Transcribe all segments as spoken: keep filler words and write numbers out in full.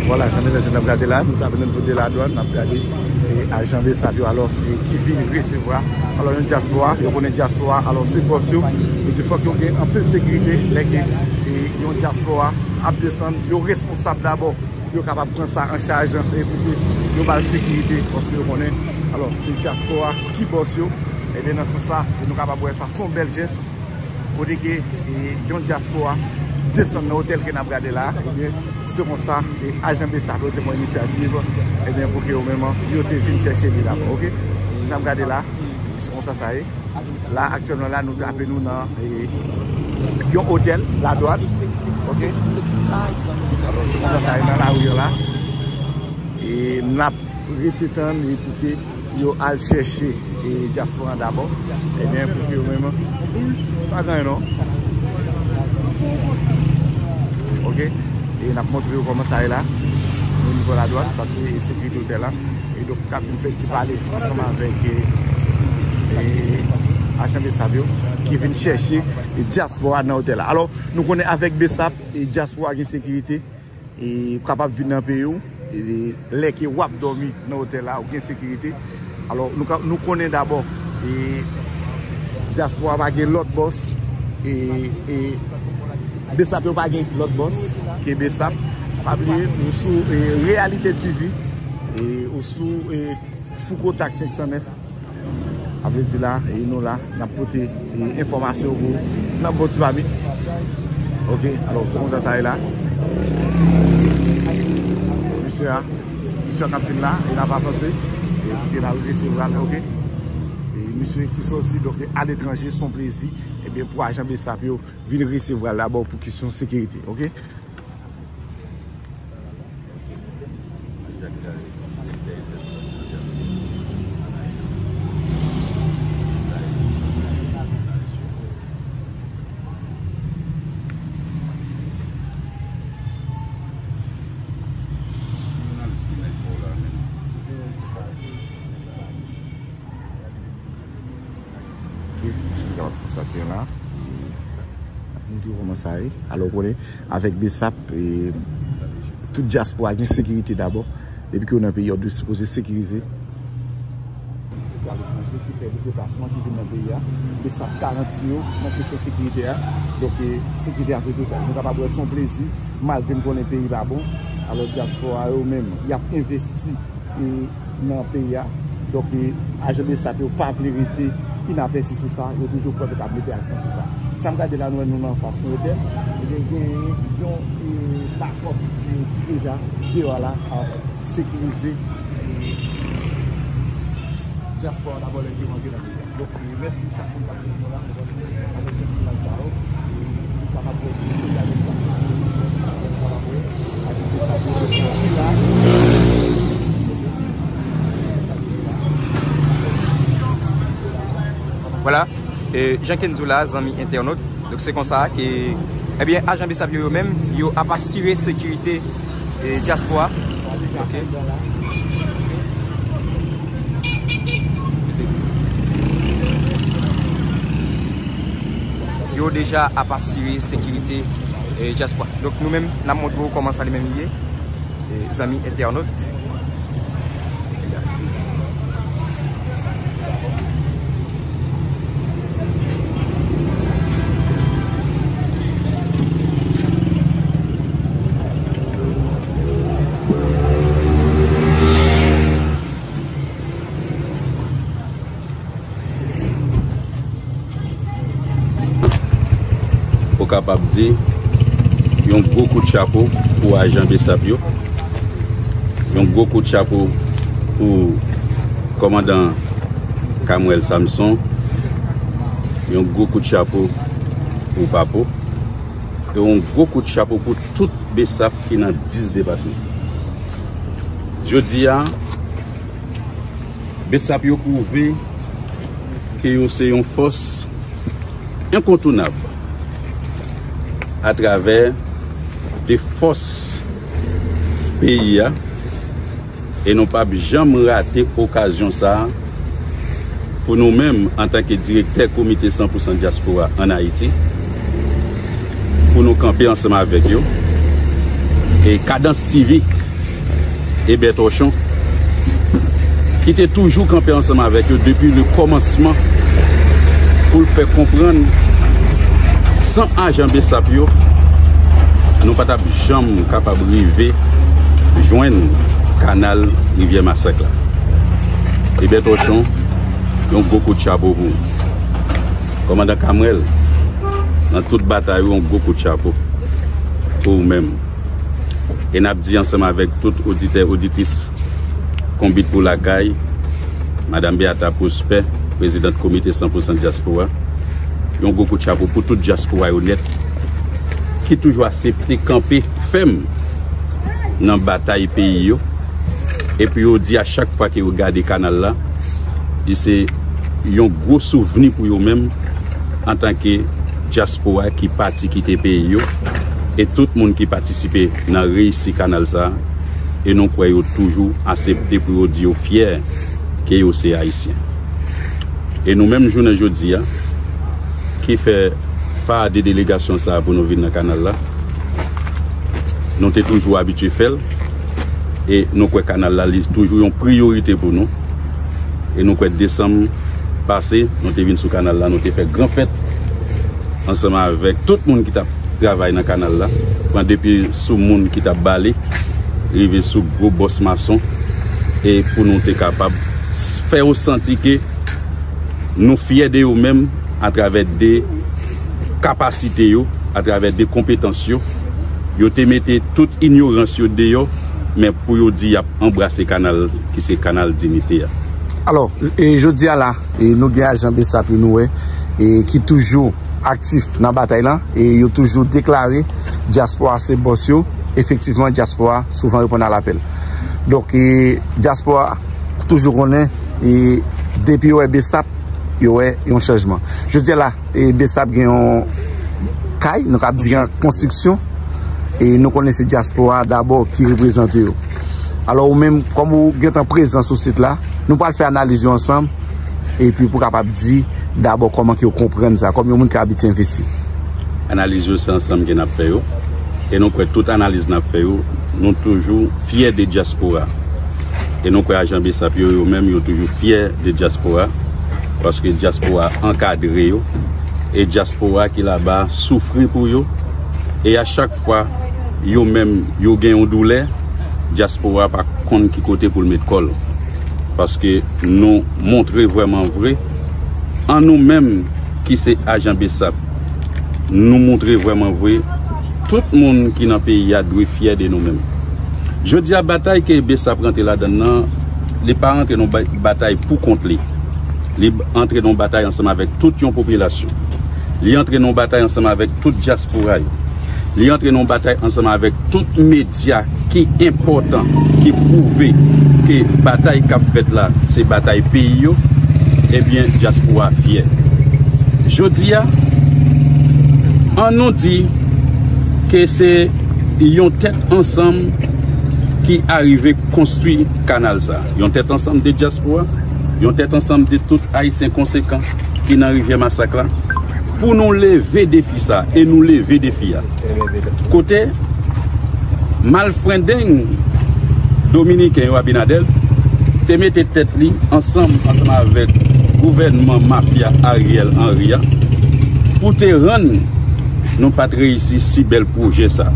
Vwala, jan medam n ap gade la, nou ta vin kote ladwann, n ap gade e, ajan BSAP yo, alò, e, ki vin resevwa. Alò, yon dyaspora, yo konnen dyaspora, alò, se bòs yo. Yo di fòk yo gen anpil sekirite, lè ke e, yon dyaspora ap desann, yo responsab dabò pou yo kapab pran sa an chaj e pou ke yo ba l sekirite, paske yo konnen, alò, se dyaspora ki bòs yo. Ebyen, nan sans sa, nou kapab wè sa, se yon bèl jès. Kote ke e, yon dyaspora desann nan otèl ke n ap gade la, ebyen, se konsa e, ajan BSAP yo te pran inisyativ, ebyen, pou ke yo menm, yo te vin chèche li dabò, oke? Jan n ap gade la, se konsa sa ye. La, aktyèlman la, nou trape nou nan e, yon otèl, ladwann, oke? Alò, se konsa sa ye nan lari an la. E n ap rete tann e pou ke yo al chèche e dyaspora an dabò. Ebyen, pou ke yo menm, pa gen anyen non. Oke? E n ap montre yo kòman sa ye la. O nivo ladwann, sa se sekirite otèl la. E donk, n ap vin fè ti pale ansanm avèk e, e, ajan BSAP yo ki vin chèche e, dyaspora nan otèl la. Alò, nou konnen avèk BSAP, e, dyaspora gen sekirite. E, ou kapab vin nan peyi w, e, lè ke w ap dòmi nan otèl la, ou gen sekirite. Alò, nou ka, nou konnen dabò, e, dyaspora pa gen lòt bòs, e, e, BSAP yo pa gen lòt bòs ke BSAP. Pa bliye, ou sou, e, Realite TV, e, ou sou, e, Fouco Tac senk san nèf. A vle di la, e nou la, n ap pote, e, enfòmasyon pou n ap bon ti mamit. Oke, alò, se konsa sa ye la. Misye a, misye a k ap vin la, e n ap avanse. E pou ke n al resevwa l, oke? E misye ki sòti, donk, aletranje, se yon plezi, ebyen, pou ajan BSAP yo vin resevwa l dabò pou kesyon sekirite, oke? Ok, misye kapab konstate la. E, ap montre w kòman sa ye. Alò, w konnen, avèk BSAP, e, tout dyaspora gen sekirite dabò. Depi ke w nan peyi a, w dwe sipoze sekirize. Soti aletranje ki fè deplasman, ki vin nan peyi a. BSAP garanti yo nan kesyon sekirite a. Donk, e, sekirite a toujou total. Nou kapab wè se yon plezi, malgre m konnen peyi pa bon. Alò, dyaspora yo menm, y ap envesti e nan peyi a. Donk, e, ajan BSAP yo pa vle rete inapèsi sou sa, yo toujou prè pou ta mete aksyon sou sa. Sa m gade la, nou wè nou nan anfas yon otèl, ebyen, gen yon, e, bakòp ki deja deyò a la ap sekirize, e, dyaspora dabò lè ke yo antre nan peyi a. Donk, e, mèsi chak moun k ap swiv nou la. Avèk tout imaj sa yo, e, nou kapab wè ki imaj nou kapab wè, avèk sa yo ki la. Vwala, e, jan ke n di w la, zanmi entènot, donk se konsa ke, ebyen, ajan BSAP yo, yo menm, yo ap asire sekirite e, dyaspora. Ok. Yo deja ap asire sekirite, e, dyaspora. Donk, nou menm, n ap montre w kòman sa li menm li ye, e, zanmi entènot. Ou kapab di, yon gwo kout chapo pou ajan BSAP yo. Yon gwo kout chapo pou kòmandan Camwell Samson. Yon gwo kout chapo pou Papo. E yon gwo kout chapo pou tout BSAP ki nan dis depatman. Jodi a, BSAP yo pwouve ke yo se yon fòs enkontounab atravè de fòs peyi a, e nou p ap janm rate okazyon sa a pou nou menm, antanke direktè Komite san pou san Dyaspora ann Ayiti, pou nou kanpe ansanm avèk yo. E Kadans TV Ebè Tòchon, ki te toujou kanpe ansanm avèk yo depi le kòmansman, pou l fè konprann, san ajan BSAP yo, nou pa t ap janm kapab rive jwenn kanal Rivyè Masak la. Ebè Tòchon, yon gwo kout chapo pou ou. Kòmandan Kamwèl, nan tout batay ou, yon gwo kout chapo pou ou menm. E n ap di ansanm avèk tout oditè, oditris Konbit pou Lakay, Madanm Beata Prosper, prezidant Komite San Pou San Dyaspora, yon gwo kout chapo pou tout dyaspora yo nèt, ki toujou aksepte kanpe fèm nan batay peyi yo. Epi yo di a chak fwa ke yo gade kanal la, li se yon gwo souvni pou yo menm, antanke dyaspora ki pati kite peyi yo, e tout moun ki patisipe nan reyisi kanal sa a, e nou kwè yo toujou aksepte pou yo di yo fyè ke yo se Ayisyen. E nou menm jounen jodi a, ki fè pa de delegasyon sa a pou nou vin nan kanal la, nou te toujou abitye fè l, e nou kwè kanal la, li toujou yon priyorite pou nou. E nou kwè desanm pase, nou te vin sou kanal la, nou te fè gran fèt ansanm avèk tout moun ki t ap travay nan kanal la, pran depi sou moun ki t ap bale, rive sou gwo bòs mason, e pou nou te kapab s-, fè yo santi ke nou fyè de yo menm atravè de kapasite yo, atravè de konpetans yo. Yo te mete tout inyorans yo deyò, men pou yo di y ap anbrase kanal ki se kanal Dinite a. Alò, e jodi a la, e nou gen ajan BSAP yo nou wè, e ki toujou aktif nan batay lan, e yo toujou deklare dyaspora se bòs yo. Efektivman, dyaspora souvan reponn a lapèl. Donk, e dyaspora toujou konnen, e depi yo wè BSAP, yo wè yon chanjman. Jodi a la, e BSAP gen yon kay, nou kab di gen konstriksyon, e nou konnen se dyaspora dabò ki reprezante yo. Alò, ou menm, kòm ou gentan prezan sou sit la, nou pral fè analiz yo ansanm, epi pou kapab di dabò kòman ke yo konprann sa, kòm yon moun ki abitye envesti. Analiz yo se ansanm ke n ap fè yo, e nou kwè tout analiz n ap fè yo, nou toujou fyè de dyaspora. E nou kwè ajan BSAP yo, yo menm, yo toujou fyè de dyaspora, paske dyaspora ankadre yo, e dyaspora ki laba soufri pou yo, e a chak fwa yo menm, yo gen yon doulè, dyaspora pa konn ki kote pou l met kò l. Paske nou montre vrèman vre, an nou menm ki se ajan BSAP, nou montre vrèman vre, tout moun ki nan peyi a dwe fyè de nou menm. Jodi a, batay ke BSAP rantre ladann nan, li pa rantre nan ba-, batay pou kont li. Li antre nan batay ansanm avèk tout yon popilasyon. Li antre nan batay ansanm avèk tout dyaspora yo. Li antre nan batay ansanm avèk tout medya ki enpòtan, ki pwouve ke batay k ap fèt la, se batay peyi yo, ebyen, dyaspora fyè. Jodi a, an nou di ke se yon tèt ansanm ki arive konstwi kanal sa. Yon tèt ansanm de dyaspora, yon tèt ansanm de tout Ayisyen konsekan ki nan Rivyè Masak la, pou nou leve defi sa, e nou leve defi a. Kote malfrendeng dominiken yo, Abinader, te mete tèt li ansanm, ansanm avèk gouvènman mafya Ariel Henry a, pou te rann nou pa t reyisi si bèl pwojè sa.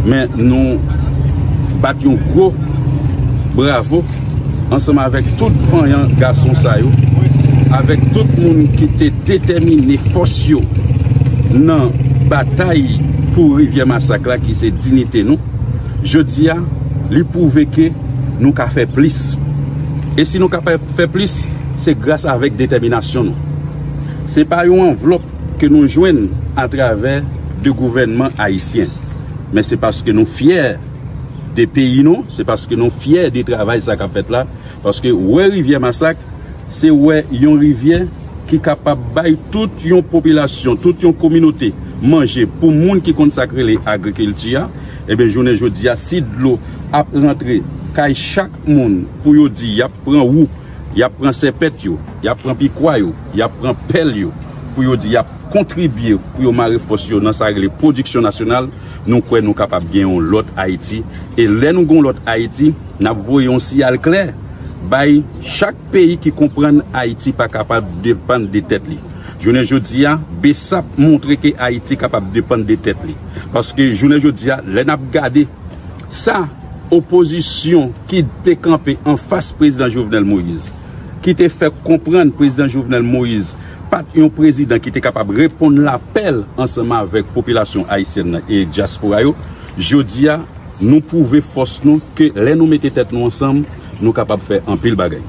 Men nou bat yon gwo bravo ansanm avèk tout vanyan gason sa yo, avèk tout moun ki te detèmine fòs yo nan batay pou Rivyè Masak la, ki se dinite nou. Jodi a, li pwouve ke nou ka fè plis. E si nou ka fè, fè plis, se gras avèk detèminasyon nou. Se pa yon anvlòp ke nou jwenn atravè de gouvènman ayisyen, men se paske nou fyè de peyi nou, se paske nou fyè de travay sa k ap fèt la, paske wè Rivyè Masak, se wè yon rivyè ki kapab bay tout yon popilasyon, tout yon kominote manje pou moun ki konn sa k rele agrikilti a. Ebyen, jounen jodi a, si dlo ap rantre kay chak moun pou yo di y ap pran wou, y ap pran sèpèt yo, y ap pran pikwa yo, y ap pran pèl yo, pou yo di y ap kontribye pou yo mare fòs yo nan sa rele pwodiksyon nasyonal, nou kwè nou kapab gen yon lòt Ayiti. E lè nou gen yon lòt Ayiti, n ap voye yon siyal klè bay chak peyi ki konprann Ayiti pa kapab depann de tèt li. Jounen jodi a, BESAP montre ke Ayiti kapab depann de tèt li. Paske jounen jodi a, lè n ap gade sa opozisyon ki te kanpe anfas prezidan Jovenel Moïse, ki te fè konprann prezidan Jovenel Moïse pa t yon prezidan ki te kapab reponn lapèl ansanm avèk popilasyon ayisyèn nan e dyaspora yo, jodi a, nou pwouve fòs nou ke lè nou mete tèt nou ansanm, nou kapab fè anpil bagay.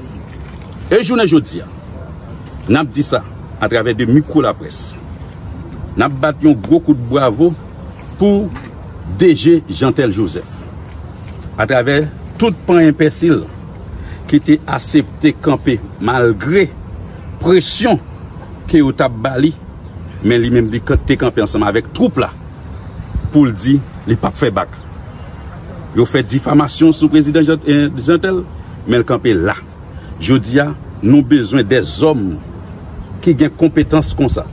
E jounen jodi a, n ap di sa atravè de mikwo laprès. N ap bat yon gwo kout bravo pou DG Jeantel Joseph, atravè tout panyen pèsil ki te asepte kanpe malgre presyon ke yo t ap ba li, men li menm li kan-, te kanpe ansanm avèk twoup la pou l di li p ap fè bak. Yo fè difamasyon sou prezidan Jean-, eh, Jeantel, men l kanpe la. Jodi a, nou bezwen dèzòm ki gen konpetans konsa.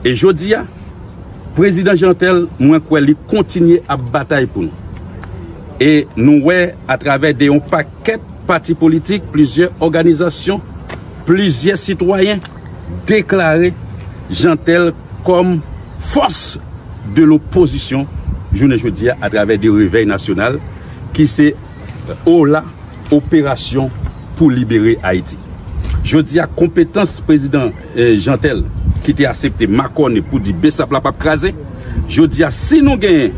E jodi a, prezidan Jeantel, mwen kwè li kontinye ap batay pou nou. E nou wè atravè de yon pakèt pati politik, plizyè òganizasyon, plizyè sitwayen deklare Jeantel kòm fòs de lopozisyon jounen jodi a atravè de revèy nasyonal ki se ola operasyon pou libere Ayiti. Jodi a, konpetans prezidan, eh, Jeantel ki te asepte makònen pou di BESAP la p ap kraze. Jodi a, si nou genyen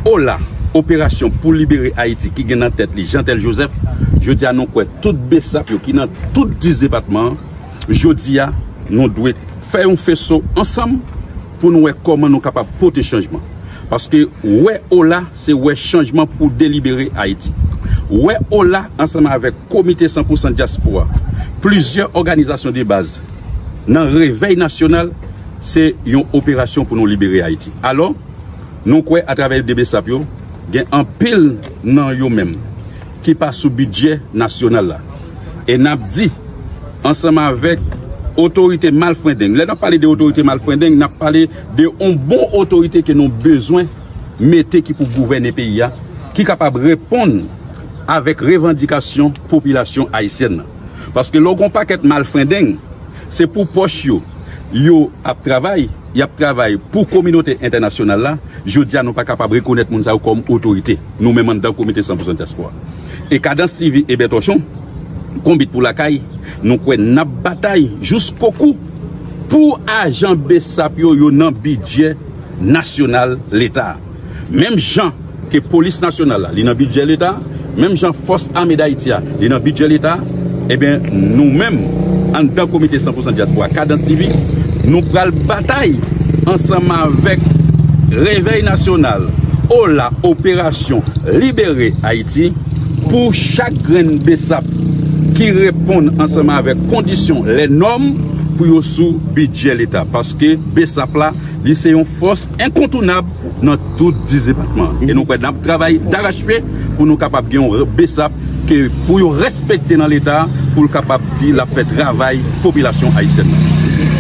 ola operasyon pou libere Ayiti ki gen nan tèt li Jeantel Joseph, jodi a nou kwè tout BESAP yo ki nan tout dis depatman an, jodi a nou dwe fè yon feso ansanm pou nou wè kòman nou kapab pote chanjman. Paske wè ola, se wè chanjman pou delibere Ayiti. Wè ola ansanm avèk Komite san pou san Dyaspora, plizyè òganizasyon de baz nan revèy nasyonal, se yon operasyon pou nou libere Ayiti. Alò, nou kwè atravè de BESAP yo, gen anpil nan yo menm ki pa sou bidjè nasyonal la. E n ap di, ansanm avèk otorite malfrendeng, lè n ap pale de otorite malfrendeng, n ap pale de yon bon otorite ke nou bezwen mete ki pou gouvène peyi a, ki kapab reponn avèk revandikasyon popilasyon ayisyèn nan. Paske lè w gen yon pakèt malfrendeng, se pou pòch yo, yo ap travay, y ap travay pou kominote entènasyonal la. Jodi a, nou pa kapab rekonèt moun sa yo kòm otorite. Nou menm anndan Komite san pou san Dyaspora. E Kadans TV e Bètochon, Konbit pou Lakay, nou kwè n ap batay jiskokou pou ajan BESAP yo, yo nan bidjè nasyonal Leta. Menm jan ke polis nasyonal la, li nan bidjè Leta, menm jan Fòs Ame Dayiti a, li nan bidjè Leta, ebyen, nou menm, anndan Komite san pou san Dyaspora Kadans TV, nou pral batay ansanm avèk Revèy Nasyonal, ola Operasyon Libere Ayiti, pou chak grenn BESAP ki reponn ansanm avèk kondisyon lè nòm pou yo sou bidjè Leta. Paske BESAP la, li se yon fòs enkontounab nan tout dis depatman. E nou kwè n ap travay darachpye pou nou kapab gen yon BESAP ke pou yo respekte nan Leta, pou l kapab di l ap fè travay popilasyon ayisyèn nan.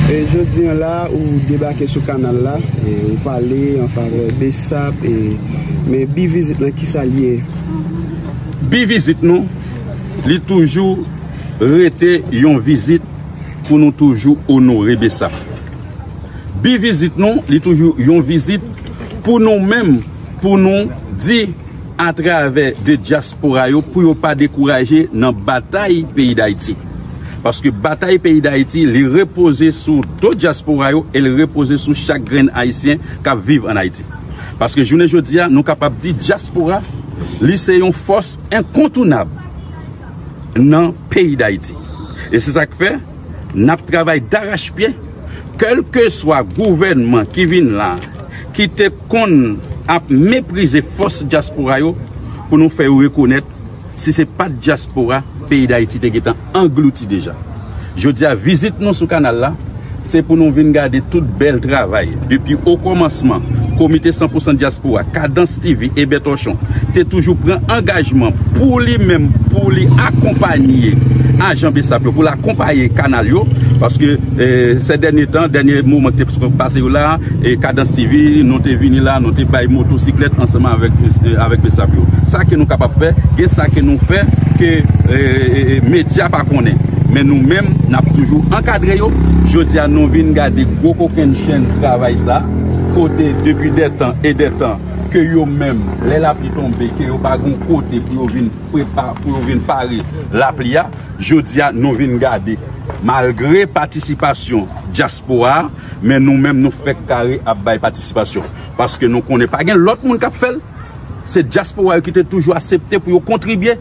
E jodi an la, ou debake sou kanal la, e ou pale an favè BESAP, e, men bi vizit lan, kisa l ye? Bi vizit nou, li toujou rete yon vizit pou nou toujou onore BESAP. Bi vizit nou, li toujou yon vizit pou nou menm, pou nou di atravè de dyaspora yo, pou yo pa dekouraje nan batay peyi Dayiti. Paske batay peyi Dayiti, li repoze sou do dyaspora yo e li repoze sou chak grenn Ayisyen k ap viv ann Ayiti. Paske jounen jodi a, nou kapab di dyaspora, li se yon fòs enkontounab nan peyi Dayiti. E se sa k fè, n ap travay darachpye, kèlkeswa gouvènman ki vin la, ki te konn ap meprize fòs dyaspora yo, pou nou fè yo rekonèt, si se pa t dyaspora, peyi Dayiti te gentan anglouti deja. Jodi a, vizit nou sou kanal la, se pou nou vin gade tout bèl travay. Depi okòmansman, Komite san pou san Dyaspora, Kadans TV e Bètochon te toujou pran angajman pou li menm, pou li akonpaye ajan BESAP yo, pou l akonpaye kanal yo, Paske, e, sè dènye tan, dènye moman ki te pase yo la, e, Kadans T V, nou te vini la, nou te bay motosiklèt ansanm avèk, e, avèk besap yo. Sa ke nou kapab fè, gen sa ke nou fè ke, e, e, e, medya pa konnen. Men nou menm, n ap toujou ankadre yo. Jodi a, nou vin gade gwo kokenn chenn travay sa, kote depi dè tan e dè tan, ke yo menm, lè lapli tonbe, ke yo pa gon kote pou yo vin prepa-, pou yo vin pare lapli a. Jodi a, nou vin gade, malgre patisipasyon dyaspora a, men nou menm, nou fèk kare ap bay patisipasyon. Paske nou konnen pa gen lòt moun k ap fè l. Se dyaspora yo ki te toujou aksepte pou yo kontribye.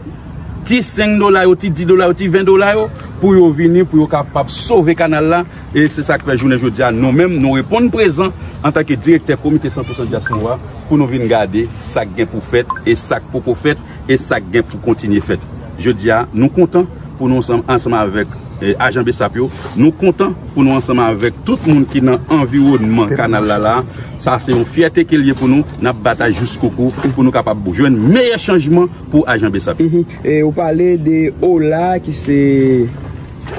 Ti senk dola yo, ti dis dola yo, ti ven dola yo, pou yo vini, pou yo kapab sove kanal la. E se sa k fè jounen jodi a, nou menm, nou reponn prezan antanke direktè Komite san pou san Dyaspora, pou nou vin gade sa k gen pou fèt e sa k poko fèt e sa k gen pou kontinye fèt. Jodi a, nou kontan pou nou ansanm, ansanm avèk, e, ajan besap yo. Nou kontan pou nou ansanm avèk tout moun ki nan anviwònman kanal la la. Sa se yon fyète ke l ye pou nou. N ap batay jiskobou pou nou kapab jwenn meyè chanjman pou ajan besap yo. Mhm. E ou pale de OLA ki se,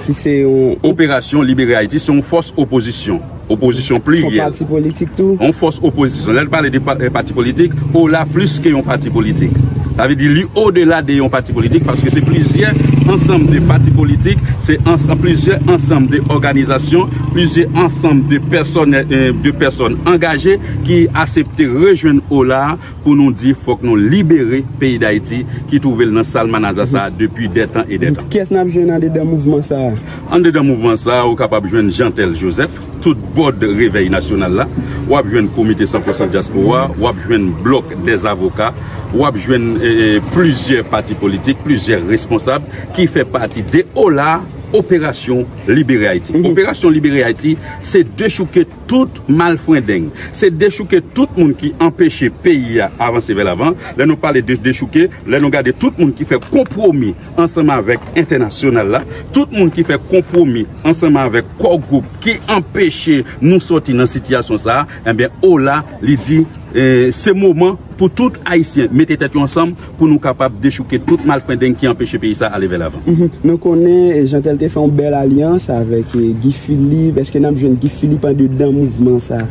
ki se yon operasyon Libere Ayiti, se yon fòs opozisyon. Opozisyon pliryèl. Se yon pati politik tou? Yon fòs opozisyon. Lè n pale de pa-, eh, pati politik, OLA plis ke yon pati politik. Sa vle di li odela de yon pati politik, paske se plizyè ansanm de pati politik, se ans-, plizyè ansanm de òganizasyon, plizyè ansanm de pèsonè-, eh, de pèsòn angaje ki aksepte rejwenn OLA pou nou di fòk nou libere peyi Dayiti ki twouve l nan salmanaza sa a depi dè tan e dè tan. Kiyès n ap jwenn andedan mouvman sa a? Andedan mouvman sa a, ou kapab jwenn Jeantel Joseph, tout bòd Revèy Nasyonal la. W ap jwenn Komite san pou san Dyaspora, w ap jwenn Blòk dèzavoka, w ap jwenn, eh, eh, plizyè pati politik, plizyè responsab ki fè pati de OLA, Operasyon Libere Ayiti. Mhm. Operasyon Libere Ayiti, se dechouke tout malfrendeng. Se dechouke tout moun ki anpeche peyi a avanse vè lavan. Lè nou pale de dechouke, lè nou gade tout moun ki fè konpwomi ansanm avèk entènasyonal la, tout moun ki fè konpwomi ansanm avèk kò gwoup ki anpeche nou sòti nan sitiyasyon sa a, ebyen, OLA, li di, eh, se moman pou tout Ayisyen mete tèt yo ansanm pou nou kapab dechouke tout malfrendeng ki anpeche peyi sa a ale vè lavan. Mhm. Nou konnen, eh, Jeantel te fè yon bèl alyans avèk, eh, Guy Philippe. Èske n ap jwenn Guy Philippe andedan mouvman sa a?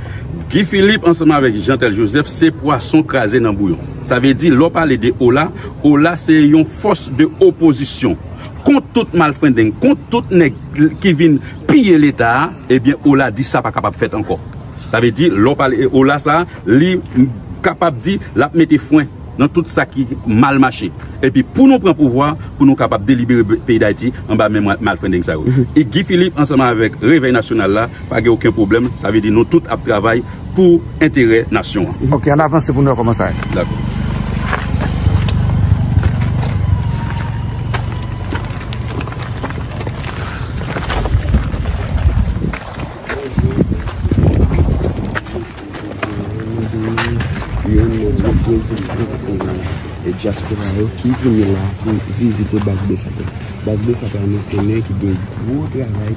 Guy Philippe ansanm avèk Jeantel Joseph se pwason kraze nan bouyon. Sa vle di, lè w pale de OLA, OLA se yon fòs de opozisyon kont tout malfrendeng, kont tout nèg ki vin piye Leta a, ebyen, OLA di sa pa kapab fèt ankò. Sa vle di, lè w pale OLA sa, li kapab di l ap mete fren nan tout sa ki mal mache. Epi pou nou pran pouvwa, pou nou kapab delibere peyi Dayiti anba men mal-, malfrendeng sa yo. Mhm. E Guy Philippe ansanm avèk Revèy Nasyonal la, pa gen okenn pwoblèm. Sa vle di nou tout ap travay pou enterè nasyon an. Ok, ann avanse pou nou wè kòman sa ye. Dakò. Youn nan gwo prezidan, e, dyaspora yo ki vini la pou vizite baz besap la. Baz besap la, nou konnen ki gen gwo travay.